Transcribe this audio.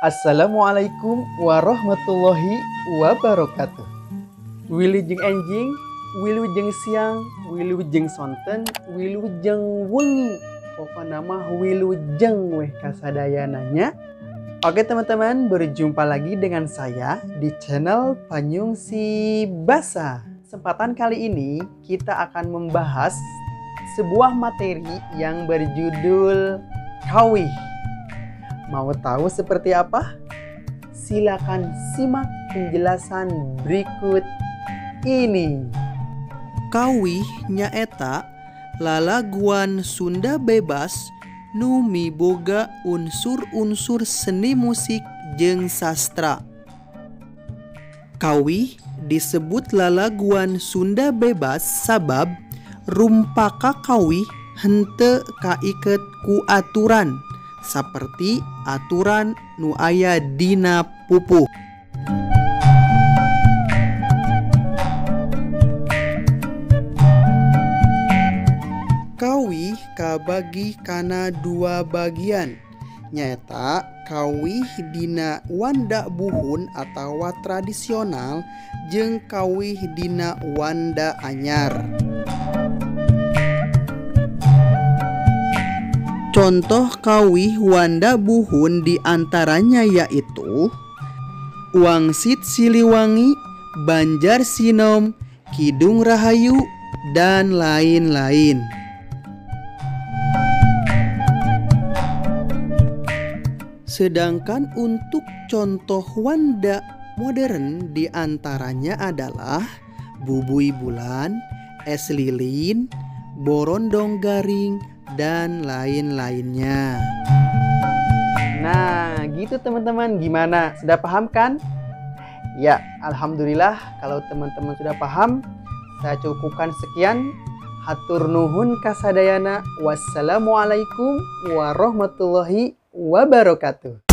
Assalamualaikum warahmatullahi wabarakatuh. Wilujeng enjing, wilujeng siang, wilujeng sonten, wilujeng wengi. Pokokna mah wilujeng weh kasadayananya. Oke teman-teman, berjumpa lagi dengan saya di channel Panyungsi Basa. Kesempatan kali ini kita akan membahas sebuah materi yang berjudul Kawih. Mau tahu seperti apa? Silakan simak penjelasan berikut ini. Kawih nyaeta lalaguan Sunda bebas nu miboga unsur-unsur seni musik jeung sastra. Kawih disebut lalaguan Sunda bebas sabab rumpaka kawih henteu kaiket ku aturan saperti aturan nu aya dina pupuh. Kawih kabagi kana dua bagian, nyaeta kawih dina wanda buhun atawa tradisional jeung kawih dina wanda anyar. Contoh kawih wanda buhun diantaranya yaitu Wangsit Siliwangi, Banjar Sinom, Kidung Rahayu, dan lain-lain. Sedangkan untuk contoh wanda modern diantaranya adalah Bubuy Bulan, Es Lilin, Borondong Garing, dan lain-lainnya. Nah, gitu teman-teman. Gimana? Sudah paham kan? Ya, alhamdulillah kalau teman-teman sudah paham. Saya cukupkan sekian. Hatur nuhun kasadayana. Wassalamualaikum warahmatullahi wabarakatuh.